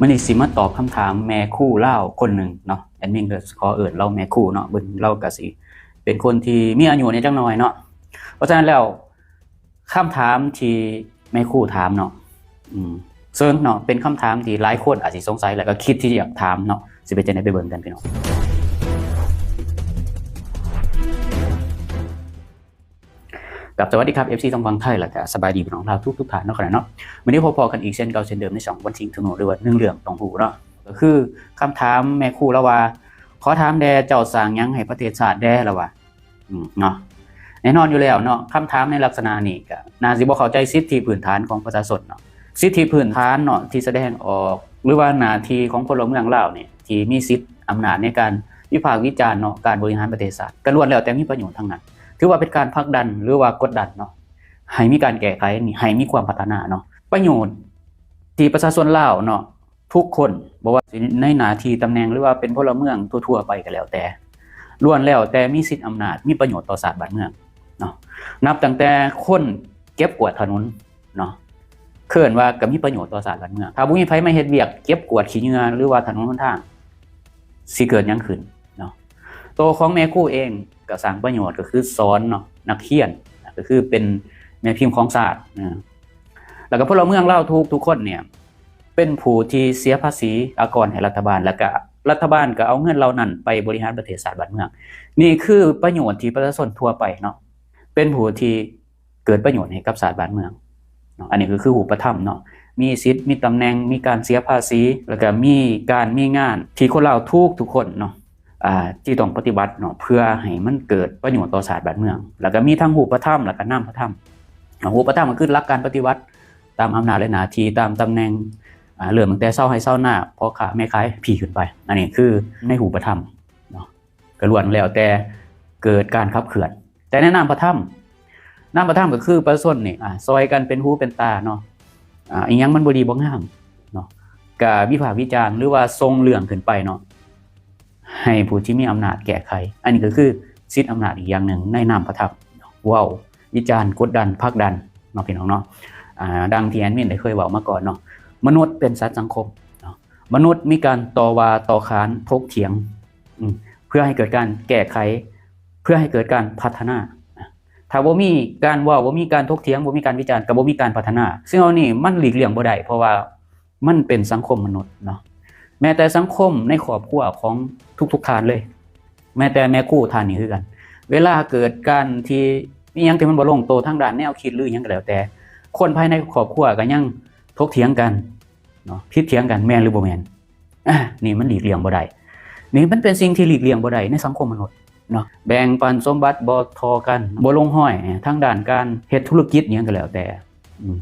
ມື້ນີ້ຊິມາຕອບຄຳຖາມແມ່ຄູລາວຄົນໜຶ່ງເນາະ, ແອດມິນກໍຂໍເອີ້ນລາວແມ່ຄູເນາະ, ເບິ່ງລາວກໍຊິເປັນຄົນທີ່ມີອາຍຸແດ່ຈັກໜ້ອຍເນາະ. ເພາະສະນັ້ນແລ້ວ ຄຳຖາມທີ່ແມ່ຄູຖາມເນາະ ອືມ ເຊິ່ງເນາະ ເປັນຄຳຖາມທີ່ຫຼາຍຄົນອາດຊິສົງໄສ ແລ້ວກໍຄິດທີ່ຈະຢາກຖາມເນາະ, ຊິເປັນຈັ່ງໃດໄປເບິ່ງກັນພີ່ນ້ອງ. ກັບສະຫວັດດີຄັບ ເອັຟຊີ ທັງຝັ່ງໄທ ແລ້ວກະສະບາຍດີພີ່ນ້ອງລາວທຸກໆທ່ານເນາະ ຂະນະເນາະ. ມື້ນີ້ພົບພໍ້ກັນອີກເຊັ່ນເກົ່າເຊັ່ນເດີມໃນຊ່ອງວັນສິງທຸໂນ ຫຼືວ່າໜຶ່ງເລື່ອງຕ້ອງຮູ້ເນາະ, ກໍຄືຄຳຖາມແມ່ຄູລາວວ່າ ຂໍຖາມແດ່ ເຈົ້າສ້າງຫຍັງໃຫ້ປະເທດຊາດແດ່ ລາວວ່າ ອືມ ເນາະ. ແນ່ນອນຢູ່ແລ້ວເນາະ ຄຳຖາມໃນລັກສະນະນີ້ກໍໜ້າຊິບໍ່ເຂົ້າໃຈສິດທິພື້ນຖານຂອງປະຊາຊົນເນາະ, ສິດທິພື້ນຖານເນາະ ທີ່ສະແດງອອກ ຫຼືວ່າໜ້າທີ່ຂອງພົນລະເມືອງລາວນີ້ ທີ່ມີສິດອຳນາດໃນການວິພາກວິຈານເນາະ ການບໍລິຫານປະເທດຊາດ ກໍລ້ວນແລ້ວແຕ່ມີປະໂຫຍດທັງນັ້ນ. ຖືວ່າເປັນການຜັກດັນ ຫຼືວ່າກົດດັນເນາະ ໃຫ້ມີການແກ້ໄຂນີ້ ໃຫ້ມີຄວາມພັດທະນາເນາະ. ປະໂຫຍດທີ່ປະຊາຊົນລາວເນາະ ທຸກຄົນ ບໍ່ວ່າຊິໃນໜ້າທີ່ຕຳແໜ່ງ ຫຼືວ່າເປັນພົນລະເມືອງທົ່ວໆໄປກໍແລ້ວແຕ່ ລ້ວນແລ້ວແຕ່ມີສິດອຳນາດ ມີປະໂຫຍດຕໍ່ຊາດບ້ານເມືອງເນາະ. ນັບຕັ້ງແຕ່ຄົນເກັບກວາດຖະໜົນເນາະ ເອີ້ນວ່າກໍມີປະໂຫຍດຕໍ່ຊາດບ້ານເມືອງ. ຖ້າບໍ່ມີໃຜມາເຮັດວຽກເກັບກວາດຂີ້ເຫຍື້ອ ຫຼືວ່າຖະໜົນຫົນທາງ ຊິເກີດຫຍັງຂຶ້ນເນາະ? ໂຕຂອງແມ່ຄູເອງກໍສ້າງປະໂຫຍດ ກໍຄືສອນເນາະ ນັກຮຽນ ກໍຄືເປັນແມ່ພິມຂອງຊາດ ເອີ ແລ້ວກໍພົນລະເມືອງລາວທຸກໆຄົນນີ້ ເປັນຜູ້ທີ່ເສຍພາສີອາກອນໃຫ້ລັດຖະບານ ແລ້ວກະລັດຖະບານກໍເອົາເງິນເຫຼົ່ານັ້ນໄປບໍລິຫານປະເທດຊາດບ້ານເມືອງ. ນີ້ຄືປະໂຫຍດທີ່ປະຊາຊົນທົ່ວໄປເນາະ ເປັນຜູ້ທີ່ເກີດປະໂຫຍດໃຫ້ກັບຊາດບ້ານເມືອງເນາະ. ອັນນີ້ກໍຄືຮູບປະທຳເນາະ ມີສິດ ມີຕຳແໜ່ງ ມີການເສຍພາສີ ແລ້ວກະມີການມີງານທີ່ຄົນລາວທຸກໆຄົນເນາະ ອ່າ ທີ່ຕ້ອງປະຕິບັດເນາະ ເພື່ອໃຫ້ມັນເກີດປະໂຫຍດຕໍ່ຊາດບ້ານເມືອງ. ແລ້ວກໍມີທັງຮູບປະທຳ ແລ້ວກໍນາມປະທຳເນາະ. ຮູບປະທຳກໍຄືຫຼັກການປະຕິບັດຕາມອຳນາດ ແລະ ໜ້າທີ່ຕາມຕຳແໜ່ງ ອ່າ ເລີ່ມຕັ້ງແຕ່ຊາວໄຮ່ຊາວນາ ພໍ່ຄ້າແມ່ຂາຍ ພີ້ຂຶ້ນໄປ. ອັນນີ້ຄືໃນຮູບປະທຳເນາະ ກໍລ້ວນແລ້ວແຕ່ເກີດການຂັບເຄື່ອນ. ແຕ່ໃນນາມປະທຳ ນາມປະທຳກໍຄືປະຊາຊົນນີ້ ອ່າ ຊ່ອຍກັນເປັນຫູເປັນຕາເນາະ, ອ່າ ອີ່ຫຍັງມັນບໍ່ດີບໍ່ງາມເນາະ ກະວິພາກວິຈານ ຫຼືວ່າສົ່ງເລື່ອງຂຶ້ນໄປເນາະ ໃຫ້ຜູ້ທີ່ມີອຳນາດແກ້ໄຂ. ອັນນີ້ກໍຄືສິດອຳນາດອີກຢ່າງໜຶ່ງໃນນາມປະທຳ ເວົ້າ ວິຈານ ກົດດັນ ຜັກດັນເນາະ ພີ່ນ້ອງເນາະ. ອ່າ ດັ່ງທີ່ແອດມິນໄດ້ເຄີຍເວົ້າມາກ່ອນເນາະ ມະນຸດເປັນສັດສັງຄົມເນາະ, ມະນຸດມີການຕໍ່ວ່າຕໍ່ຂານ ຖົກຖຽງ ອືມ ເພື່ອໃຫ້ເກີດການແກ້ໄຂ ເພື່ອໃຫ້ເກີດການພັດທະນາ. ຖ້າບໍ່ມີການເວົ້າ ບໍ່ມີການຖົກຖຽງ ບໍ່ມີການວິຈານ ກໍບໍ່ມີການພັດທະນາ. ສິ່ງເຫຼົ່ານີ້ມັນຫຼີກລ່ຽງບໍ່ໄດ້ ເພາະວ່າມັນເປັນສັງຄົມມະນຸດເນາະ. ແມ້ແຕ່ສັງຄົມໃນຄອບຄົວຂອງທຸກໆທ່ານເລີຍ ແມ້ແຕ່ແມ່ຄູທ່ານນີ້ຄືກັນ ເວລາເກີດການທີ່ມີຫຍັງທີ່ມັນບໍ່ລົງໂຕທາງດ້ານແນວຄິດ ຫຼື ຫຍັງກໍແລ້ວແຕ່ ຄົນພາຍໃນຄອບຄົວກໍຍັງຖົກຖຽງກັນ ເນາະ ຜິດຖຽງກັນ ແມ່ນຫຼືບໍ່ແມ່ນ. ອາ ນີ້ມັນຫຼີກລ່ຽງບໍ່ໄດ້. ນີ້ມັນເປັນສິ່ງທີ່ຫຼີກລ່ຽງບໍ່ໄດ້ໃນສັງຄົມມະນຸດເນາະ. ແບ່ງປັນສົມບັດບໍ່ທໍ່ກັນ ບໍ່ລົງຮອຍທາງດ້ານການເຮັດທຸລະກິດຫຍັງກໍແລ້ວແຕ່ ອືມ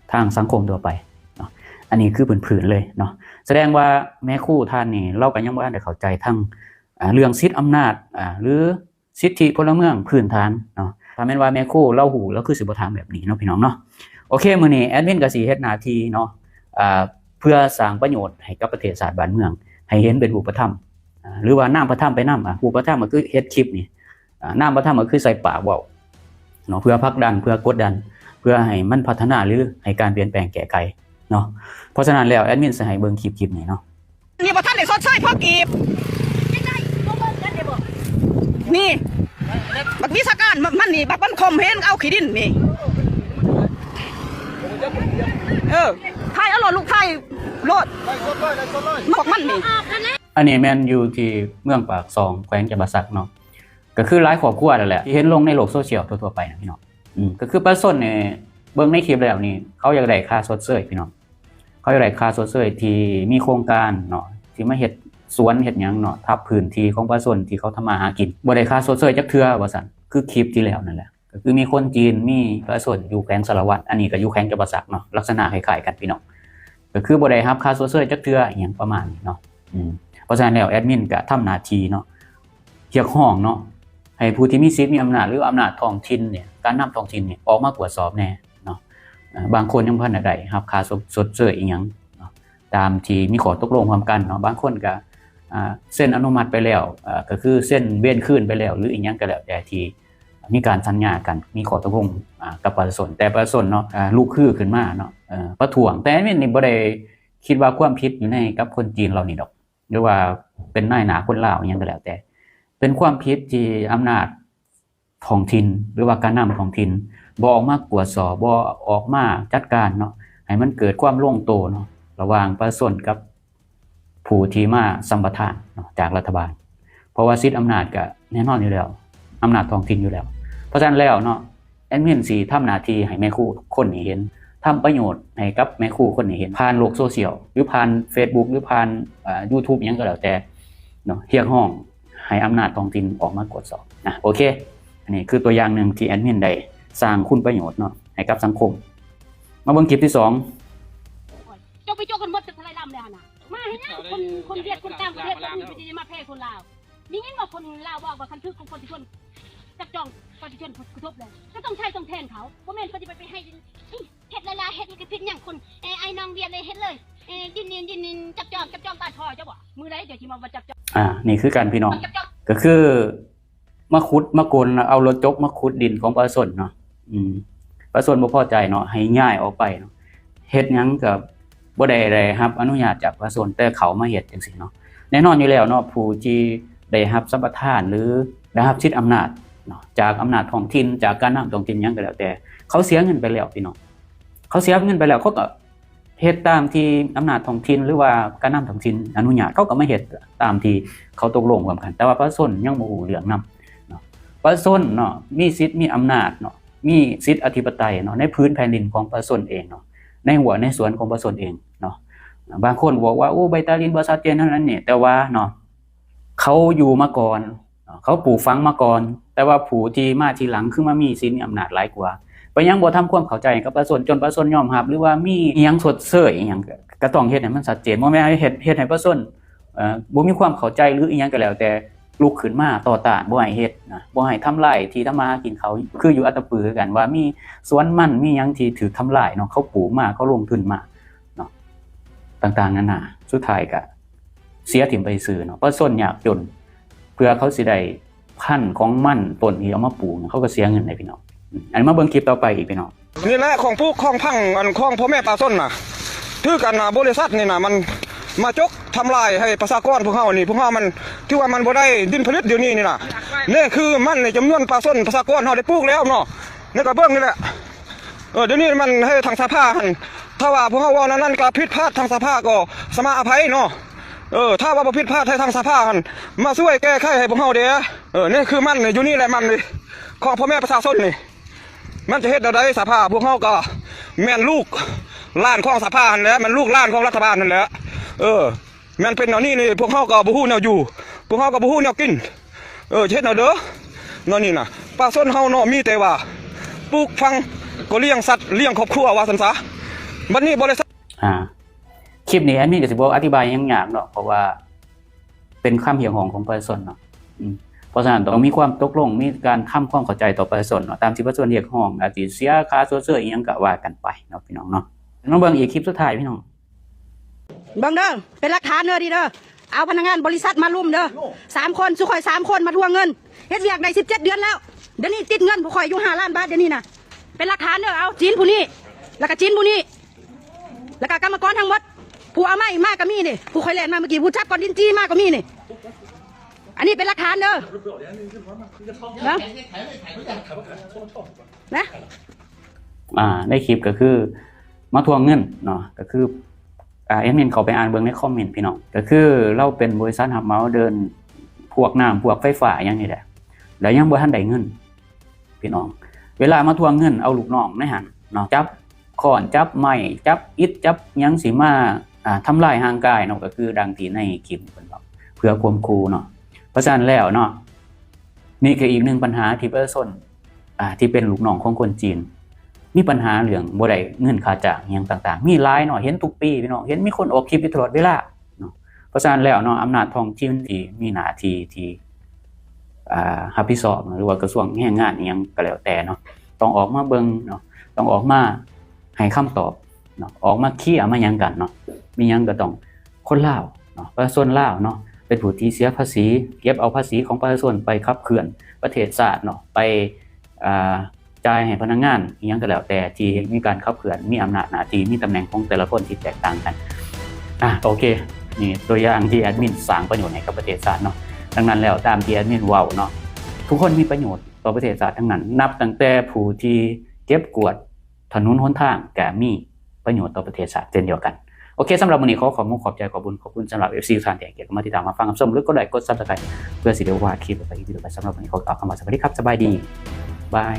ທາງສັງຄົມທົ່ວໄປເນາະ. ອັນນີ້ຄືພື້ນໆເລີຍເນາະ. ສະແດງວ່າແມ່ຄູທ່ານນີ້ ລາວກໍຍັງບໍ່ທັນໄດ້ເຂົ້າໃຈທັງ ອາ ເລື່ອງສິດອຳນາດ ອາ ຫຼື ສິດທິພົນລະເມືອງພື້ນຖານເນາະ. ຖ້າແມ່ນວ່າແມ່ຄູລາວຮູ້ ລາວຄືຊິບໍ່ຖາມແບບນີ້ເນາະ ພີ່ນ້ອງເນາະ. ໂອເຄ ມື້ນີ້ແອດມິນກໍຊິເຮັດໜ້າທີ່ເນາະ ອ່າ ເພື່ອສ້າງປະໂຫຍດໃຫ້ກັບປະເທດຊາດບ້ານເມືອງ ໃຫ້ເຫັນເປັນຮູບປະທຳ ອ່າ ຫຼືວ່ານາມປະທຳໄປນຳ. ອາ ຮູບປະທຳກໍຄືເຮັດຄລິບນີ້ ອ່າ ນາມປະທຳກໍຄືໃສ່ປາກເວົ້າເນາະ ເພື່ອຜັກດັນ ເພື່ອກົດດັນ ເພື່ອໃຫ້ມັນພັດທະນາ ຫຼື ໃຫ້ການປ່ຽນແປງແກ້ໄຂເນາະ. ເພາະສະນັ້ນແລ້ວ ແອດມິນຊິໃຫ້ເບິ່ງຄລິບ ຄລິບນີ້ເນາະ. ນີ້ບໍ່ທັນໄດ້ຊົດເຊີຍພໍກີບ ນີ້ບັກວິຊາການມັນນີ້ ບັກມັນຂົ່ມເຫັນເອົາຂີ້ດິນນີ້ ເອີ ຖ່າຍເອົາໂລດ ລູກ ຖ່າຍໂລດ ພວກມັນນີ້. ອັນນີ້ແມ່ນຢູ່ທີ່ເມືອງປາກຊ່ອງ ແຂວງຈຳປາສັກເນາະ, ກໍຄືຫຼາຍຄອບຄົວນັ້ນແຫຼະ ທີ່ເຫັນລົງໃນໂລກໂຊຊຽວທົ່ວໆໄປນະ ພີ່ນ້ອງ. ອືມ ກໍຄືປະຊາຊົນນີ້ ເບິ່ງໃນຄລິບແລ້ວນີ້ ເຂົາຢາກໄດ້ຄ່າຊົດເຊີຍ ພີ່ນ້ອງ. ເຂົາຢາກໄດ້ຄ່າຊົດເຊີຍທີ່ມີໂຄງການເນາະ ທີ່ມາເຮັດສວນເຮັດຫຍັງເນາະ ທັບພື້ນທີ່ຂອງປະຊາຊົນທີ່ເຂົາທຳມາຫາກິນ ບໍ່ໄດ້ຄ່າຊົດເຊີຍຈັກເທື່ອວ່າຊັ້ນ. ຄືຄລິບທີ່ແລ້ວນັ້ນແຫຼະ ກໍຄືມີຄົນຈີນ ມີປະຊາຊົນຢູ່ແຂວງສາລະວັນ ອັນນີ້ກໍຢູ່ແຂວງຈຳປາສັກເນາະ ລັກສະນະຄ້າຍໆກັນ ພີ່ນ້ອງ. ກໍຄືບໍ່ໄດ້ຮັບຄ່າຊົດເຊີຍຈັກເທື່ອ ອີ່ຫຍັງປະມານນີ້ເນາະ. ອືມ ເພາະສະນັ້ນແລ້ວ ແອດມິນກໍທຳໜ້າທີ່ເນາະ ຮຽກຮ້ອງເນາະ ໃຫ້ຜູ້ທີ່ມີສິດມີອຳນາດ ຫຼື ອຳນາດທ້ອງຖິ່ນນີ້ ການນຳທ້ອງຖິ່ນນີ້ ອອກມາກວດສອບແດ່ເນາະ. ເອີ ບາງຄົນຍັງບໍ່ທັນໄດ້ຮັບຄ່າຊົດ ຊົດເຊີຍອີ່ຫຍັງເນາະ ຕາມທີ່ມີຂໍ້ຕົກລົງຮ່ວມກັນເນາະ. ບາງຄົນກໍ ອ່າ ເຊັນອະນຸມັດໄປແລ້ວ ເອີ ກໍຄືເຊັນເວນຄືນໄປແລ້ວ ຫຼື ອີ່ຫຍັງກໍແລ້ວແຕ່ທີ່ມີການສັນຍາກັນ ມີຂໍ້ຕົກລົງ ອ່າ ກັບປະຊາຊົນ ແຕ່ປະຊາຊົນເນາະ ອ່າ ລຸກຮືຂຶ້ນມາເນາະ ເອີ ປະທ້ວງ. ແຕ່ແອດມິນນີ້ບໍ່ໄດ້ ຄິດວ່າຄວາມຜິດຢູ່ໃນກັບຄົນຈີນເຫຼົ່ານີ້ດອກ ຫຼືວ່າເປັນນາຍໜ້າຄົນລາວອີ່ຫຍັງກໍແລ້ວແຕ່ ເປັນຄວາມຜິດທີ່ອຳນາດທ້ອງຖິ່ນ ຫຼືວ່າການນຳທ້ອງຖິ່ນບໍ່ອອກມາກວດສອບ ບໍ່ອອກມາຈັດການເນາະ ໃຫ້ມັນເກີດຄວາມລົງໂຕເນາະ ລະຫວ່າງປະຊາຊົນກັບ ຜູ້ທີ່ມາສຳປະທານເນາະ ຈາກລັດຖະບານ ເພາະວ່າສິດອຳນາດກະແນ່ນອນຢູ່ແລ້ວ ອຳນາດທ້ອງຖິ່ນຢູ່ແລ້ວ. ເພາະສະນັ້ນແລ້ວເນາະ ແອດມິນຊິທຳໜ້າທີ່ໃຫ້ແມ່ຄູຄົນນີ້ເຫັນ ທຳປະໂຫຍດໃຫ້ກັບແມ່ຄູຄົນນີ້ເຫັນ ຜ່ານໂລກໂຊຊຽວ ຫຼືຜ່ານເຟສບຸກ ຫຼືຜ່ານ ເອີ່ ຢູທູບ ຫຍັງກໍແລ້ວແຕ່ເນາະ ຮຽກຮ້ອງໃຫ້ອຳນາດທ້ອງຖິ່ນອອກມາກວດສອບນະ. ໂອເຄ ອັນນີ້ຄືຕົວຢ່າງໜຶ່ງທີ່ແອດມິນໄດ້ສ້າງຄຸນປະໂຫຍດເນາະ ໃຫ້ກັບສັງຄົມ. ມາເບິ່ງຄລິບທີສອງ. ເຈົ້າໄປໂຈະກັນໝົດຈັກເທົ່າໃດລຳແລ້ວຫັ້ນນະ ມາເຮັດຫຍັງ? ຄົນ ຄົນຫວຽດ ຄົນຕ່າງປະເທດ ຄົນອື່ນເພິ່ນຊິມາແພ້ຄົນລາວ? ໄດ້ຍິນບໍ່ ຄົນລາວເວົ້າວ່າ ຄັນຖືກຂອງປະຊາຊົນ ຈັບຈອງປະຊາຊົນກະທົບແລ້ວ ກໍຕ້ອງໃຊ້ຕ້ອງແທນເຂົາ ບໍ່ແມ່ນເພິ່ນຊິໄປ ໄປໃຫ້ເຮັດຫຼາຍໆ ເຮັດກະຜິດຫຍັງຄົນ ເອ ໄອ້ນ້ອງຫວຽດເລີຍເຮັດເລີຍ ເອ ດິນນີ້ ດິນນີ້ ຈັບຈອງ ຈັບຈອງບ້ານພໍ່ເຈົ້າບໍ່? ມື້ໃດເຈົ້າຊິມາວ່າຈັບຈອງ? ອ່າ ນີ້ຄືກັນພີ່ນ້ອງ ຈັບຈອງ ກໍຄື ມາຂຸດມາກົນ ເອົາລົດຈົກມາຂຸດດິນຂອງປະຊາຊົນເນາະ ອືມ ປະຊາຊົນບໍ່ພໍໃຈເນາະ ໃຫ້ຍ້າຍອອກໄປເນາະ ເຮັດຫຍັງກໍບໍ່ໄດ້ ໄດ້ຮັບອະນຸຍາດຈາກປະຊາຊົນ ແຕ່ເຂົາມາເຮັດຈັ່ງຊີ້ເນາະ. ແນ່ນອນຢູ່ແລ້ວເນາະ ຜູ້ທີ່ໄດ້ຮັບສຳປະທານ ຫຼື ໄດ້ຮັບສິດອຳນາດເນາະ ຈາກອຳນາດທ້ອງຖິ່ນ ຈາກການນຳທ້ອງຖິ່ນຫຍັງກໍແລ້ວແຕ່ ເຂົາເສຍເງິນໄປແລ້ວພີ່ນ້ອງ ເຂົາເສຍເງິນໄປແລ້ວ ເຂົາກໍ ເຮັດຕາມທີ່ອຳນາດທ້ອງຖິ່ນ ຫຼືວ່າການນຳທ້ອງຖິ່ນອະນຸຍາດ ເຂົາກໍມາເຮັດຕາມທີ່ເຂົາຕົກລົງຮ່ວມກັນ ແຕ່ວ່າປະຊາຊົນຍັງບໍ່ຮູ້ເລື່ອງນຳເນາະ. ປະຊາຊົນເນາະ ມີສິດມີອຳນາດເນາະ ມີສິດອະທິປະໄຕເນາະ ໃນຜືນແຜ່ນດິນຂອງປະຊາຊົນເອງເນາະ ໃນຮົ້ວໃນສວນຂອງປະຊາຊົນເອງເນາະ. ບາງຄົນບອກວ່າ ໂອ້ ໃບຕາດິນບໍ່ຊັດເຈນ ນັ້ນນີ້ ແຕ່ວ່າເນາະ ເຂົາຢູ່ມາກ່ອນ ເຂົາປູກຝັງມາກ່ອນ ແຕ່ວ່າຜູ້ທີ່ມາທີຫຼັງຄືມາມີສິດມີອຳນາດຫຼາຍກວ່າ ໄປຍັງບໍ່ທຳຄວາມເຂົ້າໃຈໃຫ້ກັບປະຊາຊົນ ຈົນປະຊາຊົນຍອມຮັບ ຫຼືວ່າມີອີ່ຫຍັງຊົດເຊີຍອີ່ຫຍັງ ກະຕ້ອງເຮັດໃຫ້ມັນຊັດເຈນ ບໍ່ແມ່ນໃຫ້ເຮັດ ເຮັດໃຫ້ປະຊາຊົນ ເອີ ບໍ່ມີຄວາມເຂົ້າໃຈ ຫຼືອີ່ຫຍັງກໍແລ້ວແຕ່ ລຸກຂຶ້ນມາຕໍ່ຕ້ານ ບໍ່ໃຫ້ເຮັດນະ ບໍ່ໃຫ້ທຳລາຍທີ່ທຳມາຫາກິນເຂົາ ຄືຢູ່ອັດຕະປືຄືກັນ ວ່າມີສວນມັນ ມີຫຍັງທີ່ຖືກທຳລາຍເນາະ ເຂົາປູກມາ ເຂົາລົງທຶນມາເນາະ ຕ່າງໆນານາ ສຸດທ້າຍກະ ເສຍຖິ້ມໄປຊື່ເນາະ ປະຊາຊົນຍາກຈົນ ເພື່ອເຂົາຊິໄດ້ພັນຂອງມັນຕົ້ນທີ່ເອົາມາປູກ ເຂົາກໍເສຍເງິນໃດ໋ພີ່ນ້ອງ. ອັນນີ້ມາເບິ່ງຄລິບຕໍ່ໄປອີກພີ່ນ້ອງ. ນີ້ແຫຼະຂອງປູກຂອງຝັງ ອັນຂອງພໍ່ແມ່ປະຊາຊົນນະ ຖືກອັນບໍລິສັດນີ້ນະ ມັນມາຈົກທຳລາຍໃຫ້ປະຊາກອນພວກເຮົານີ້ ພວກເຮົາມັນຖືວ່າມັນບໍ່ໄດ້ດິນຜະລິດດຽວນີ້ນີ້ນະ ນີ້ຄືມັນໃນຈຳນວນປະຊາຊົນ ປະຊາກອນເຮົາໄດ້ປູກແລ້ວເນາະ ນີ້ກໍເບິ່ງນີ້ແຫຼະ. ເອີ ດຽວນີ້ມັນໃຫ້ທາງສະພາຫັ້ນ ຖ້າວ່າພວກເຮົາເວົ້າແນວນັ້ນກໍຜິດພາດ ທາງສະພາກໍສະມາອະໄພເນາະ. ເອີ ຖ້າວ່າບໍ່ຜິດພາດ ໃຫ້ທາງສະພາຫັ້ນມາຊ່ວຍແກ້ໄຂໃຫ້ພວກເຮົາແດ່. ເອີ ນີ້ຄືມັນຢູ່ນີ້ແຫຼະ ມັນນີ້ຂອງພໍ່ແມ່ປະຊາຊົນນີ້ ມັນຈະເຮັດແນວໃດ? ສະພາພວກເຮົາກໍແມ່ນລູກຫຼານຂອງສະພາຫັ້ນແຫຼະ ແມ່ນລູກຫຼານຂອງລັດຖະບານຫັ້ນແຫຼະ. ເອີ ແມ່ນເປັນແນວນີ້ນີ້ ພວກເຮົາກໍບໍ່ຮູ້ແນວຢູ່ ພວກເຮົາກໍບໍ່ຮູ້ແນວກິນ. ເອີ ຈະເຮັດແນວເດີ ແນວນີ້ນະ ປະຊາຊົນເຮົາເນາະ ມີແຕ່ວ່າປູກຝັງ ກໍລ້ຽງສັດ ລ້ຽງຄອບຄົວວ່າຊັ້ນຊະ. ບັດນີ້ບໍລິສັດ ອ່າ ຄລິບນີ້ແອດມິນກໍຊິບໍ່ອະທິບາຍຫຍັງຍາກເນາະ ເພາະວ່າເປັນຄຳຮຽກຮ້ອງຂອງປະຊາຊົນເນາະ ອືມ ເພາະສະນັ້ນຕ້ອງມີຄວາມຕົກລົງ ມີການທຳຄວາມເຂົ້າໃຈຕໍ່ປະຊາຊົນເນາະ ຕາມທີ່ປະຊາຊົນຮຽກຮ້ອງ ອາດຊິເສຍຄ່າຊົດເຊີຍອີ່ຫຍັງກໍວ່າກັນໄປເນາະ ພີ່ນ້ອງເນາະ. ມາເບິ່ງອີກຄລິບສຸດທ້າຍ ພີ່ນ້ອງ. ເບິ່ງເດີ ເປັນຫຼັກຖານເດີນີ້ເດີ ເອົາພະນັກງານບໍລິສັດມາລຸມເດີ ສາມຄົນ ຊຸຂ້ອຍສາມຄົນມາທວງເງິນ ເຮັດວຽກໄດ້ສິບເຈັດເດືອນແລ້ວ ດຽວນີ້ຕິດເງິນພວກຂ້ອຍຢູ່ຫ້າລ້ານບາດ ດຽວນີ້ນະ ເປັນຫຼັກຖານເດີ ເອົາຈີນຜູ້ນີ້ ແລ້ວກະຈີນຜູ້ນີ້ ແລ້ວກະກຳມະກອນທັງໝົດ ຜູ້ເອົາໄມ້ມາກໍມີນີ້ ຜູ້ຂ້ອຍແລ່ນມາມື້ກີ້ ຜູ້ຈັບກ້ອນດິນຈີ່ມາກໍມີນີ້ ອັນນີ້ເປັນຫຼັກຖານເດີ ນະ ນະ ອ່າ ໃນຄລິບກໍຄືມາທວງເງິນເນາະ ກໍຄື ອ່າ ແອດມິນເຂົ້າໄປອ່ານເບິ່ງໃນຄອມເມັນພີ່ນ້ອງ ກໍຄືລາວເປັນບໍລິສັດຮັບເໝົາເດີ່ນພວກນ້ຳພວກໄຟຟ້າຫຍັງນີ້ແຫຼະ ແລ້ວຍັງບໍ່ທັນໄດ້ເງິນພີ່ນ້ອງ ເວລາມາທວງເງິນເອົາລູກນ້ອງໃນຫັ້ນເນາະ ຈັບຄ້ອນ ຈັບໄມ້ ຈັບອິດ ຈັບຫຍັງຊິມາ ອ່າ ທຳລາຍຮ່າງກາຍເນາະ ກໍຄືດັ່ງທີ່ໃນຄລິບເພິ່ນເວົ້າ ເພື່ອຂົ່ມຂູ່ເນາະ. ເພາະສະນັ້ນແລ້ວເນາະ ນີ້ຄືອີກໜຶ່ງບັນຫາທີ່ປະຊາຊົນ ອ່າ ທີ່ເປັນລູກນ້ອງຂອງຄົນຈີນ ມີບັນຫາເລື່ອງບໍ່ໄດ້ເງິນຄ່າຈ້າງຫຍັງຕ່າງໆ ມີຫຼາຍເນາະ ເຫັນທຸກປີພີ່ນ້ອງ ເຫັນມີຄົນອອກຄລິບຢູ່ຕະຫຼອດເວລາເນາະ. ເພາະສະນັ້ນແລ້ວເນາະ ອຳນາດທ້ອງຖິ່ນທີ່ມີໜ້າທີ່ທີ່ ອ່າ ຮັບຜິດຊອບ ຫຼືວ່າກະຊວງແຮງງານອີ່ຫຍັງກໍແລ້ວແຕ່ເນາະ ຕ້ອງອອກມາເບິ່ງເນາະ ຕ້ອງອອກມາໃຫ້ຄຳຕອບເນາະ ອອກມາເຄຍມາຫຍັງກັນເນາະ ມີຫຍັງກໍຕ້ອງ ຄົນລາວເນາະ ປະຊາຊົນລາວເນາະ ເປັນຜູ້ທີ່ເສຍພາສີ ເກັບເອົາພາສີຂອງປະຊາຊົນໄປຂັບເຄື່ອນປະເທດຊາດເນາະ ໄປ ອ່າ ຈ່າຍໃຫ້ພະນັກງານອີ່ຫຍັງກໍແລ້ວແຕ່ ທີ່ມີການຂັບເຄື່ອນ ມີອຳນາດໜ້າທີ່ ມີຕຳແໜ່ງຂອງແຕ່ລະຄົນທີ່ແຕກຕ່າງກັນ. ອ່ະ ໂອເຄ ນີ້ຕົວຢ່າງທີ່ແອດມິນສ້າງປະໂຫຍດໃຫ້ກັບປະເທດຊາດເນາະ. ດັ່ງນັ້ນແລ້ວ ຕາມທີ່ແອດມິນເວົ້າເນາະ ທຸກຄົນມີປະໂຫຍດຕໍ່ປະເທດຊາດທັງນັ້ນ ນັບຕັ້ງແຕ່ຜູ້ທີ່ເກັບກວາດຖະໜົນຫົນທາງ ກະມີປະໂຫຍດຕໍ່ປະເທດຊາດເຊັ່ນດຽວກັນ. ໂອເຄ ສຳລັບມື້ນີ້ ຂໍຂອບມຸກຂອບໃຈ ຂອບບຸນຂອບຄຸນສຳລັບ ເອັຟຊີ ທຸກທ່ານທີ່ໃຫ້ກຽດເຂົ້າມາຕິດຕາມ ມາຟັງ ຮັບຊົມ ຫຼືກົດໄລ ກົດ Subscribe ເພື່ອຊິໄດ້ບໍ່ພາດຄລິບ ແລະ ກະ EP ຕໍ່ໄປ. ສຳລັບມື້ນີ້ ຂໍກ່າວຄຳວ່າ ສະຫວັດດີຄັບ ສະບາຍດີ ບາຍ.